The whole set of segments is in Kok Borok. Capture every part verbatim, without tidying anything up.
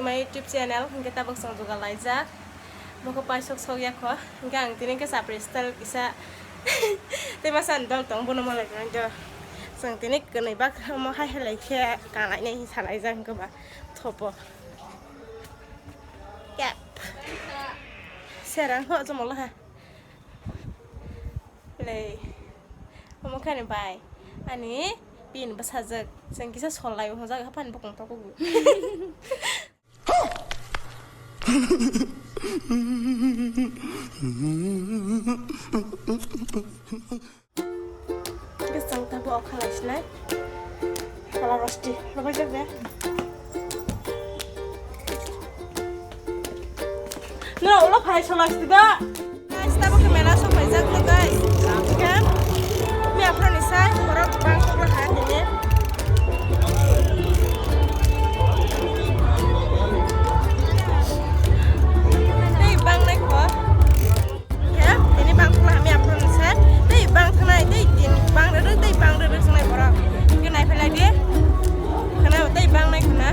My YouTube channel, hingke tabok chwng jugal laijak. Bokho paisok sok yakho. Hingke ang tini khe chapri style kisa. Tei masa ni dol tong bono malai rang jo. Chwng tini kwnwi bak omo hai hai lai khe kanai nai salai jak hingke ba thopo. Kep. Serang ho jomo lo ha. Lei. Omo khani bai. Ani pin bwsajwk. Chwng kisa sol lai o hwnjak haphani bokong tok kugu. Bwsang tabo okha lai sinai. Kala rosti. Lobai jak de. Nora ulo phai sola sida. Guys, tabok khe mela sok paijak no, guys. Khe mi aphro ni sai borok bang sok ha tini. Tei bang nai kho. Khe tini bang sok ha mi aphro ni sai. Tei bang thanai, tei tin bang rwrwk, tei bang rwrwk sanai borok. Khe nai phalai di. Khana tei bang nai khana.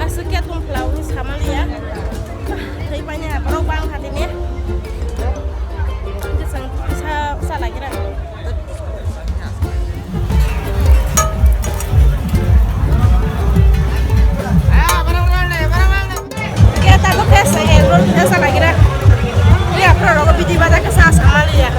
Aswk khe tongphla wi samaliya. Thwi paina borok bang kha tini. Kisa, kisa, kisa lagira. Khe tabuk khe se egg roll kisa lagira. Iya, borok bidi baja kisa samaliya.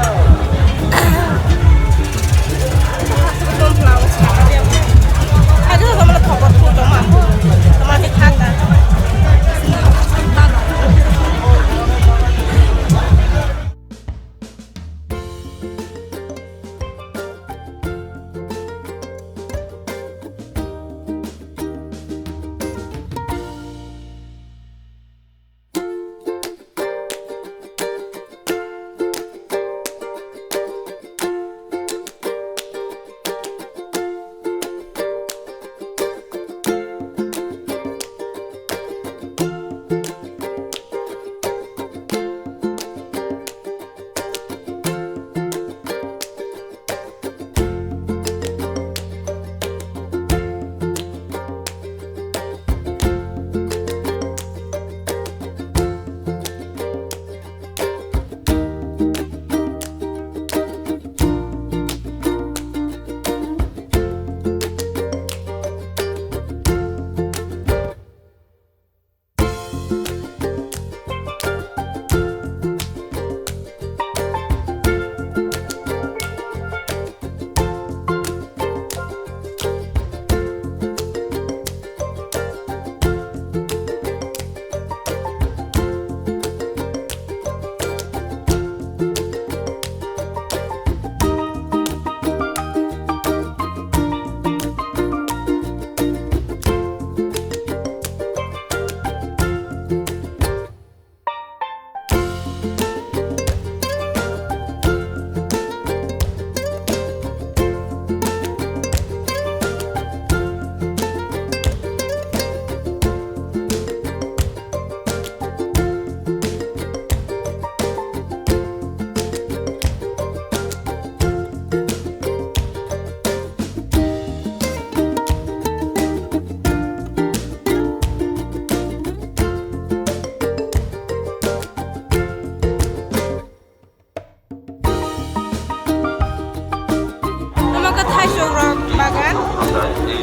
Omo khe thaisok rok bagan,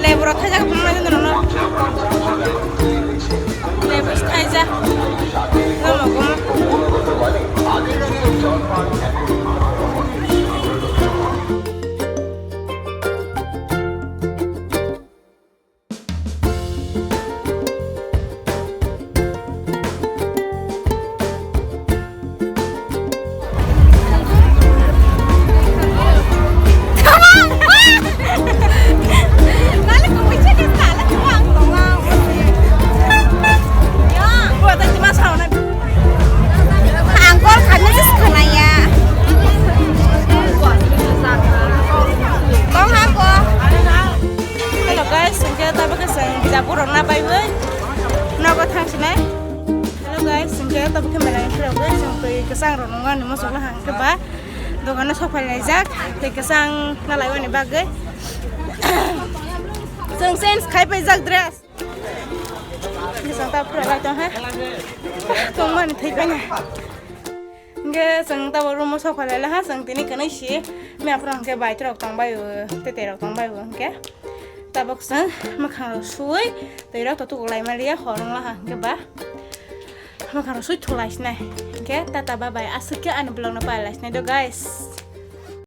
lebu rok thaijak, lebu thaijak. Omo, omo. Ang call khaina se khwnaya. Kong ha ko. Hello guys, hwnkhe tabuk khe chwng Bijapur rok na baiwi nogo thang sinai. Hello guys, hwnkhe tabuk khe mela ni phirogwi chwng twi kwchang rok nungani muchungla hang khe ba dogano sok phai laijak tei kwchang na laiwani bagwi. Chwng change khai paijak dress. Chwng ta phirok lai tong ha. Tongmani thwi paina. Hwnkhe chwng tabuk room o sok phai lai laha, chwng tini kwnwi si. Mia phuru hwnkhe bai rok tong bai o, tei tei rok tong bai o hwnkhe. Tabuk chwng mwkhang rok suwi tei rok to tuku lai maliya, hor wng laha hwnkhe ba. Mwkhang rok sui thulai sinai. Hwnkhe tata bye bye, aswk khe ani vlog no pai lai sinai do guys.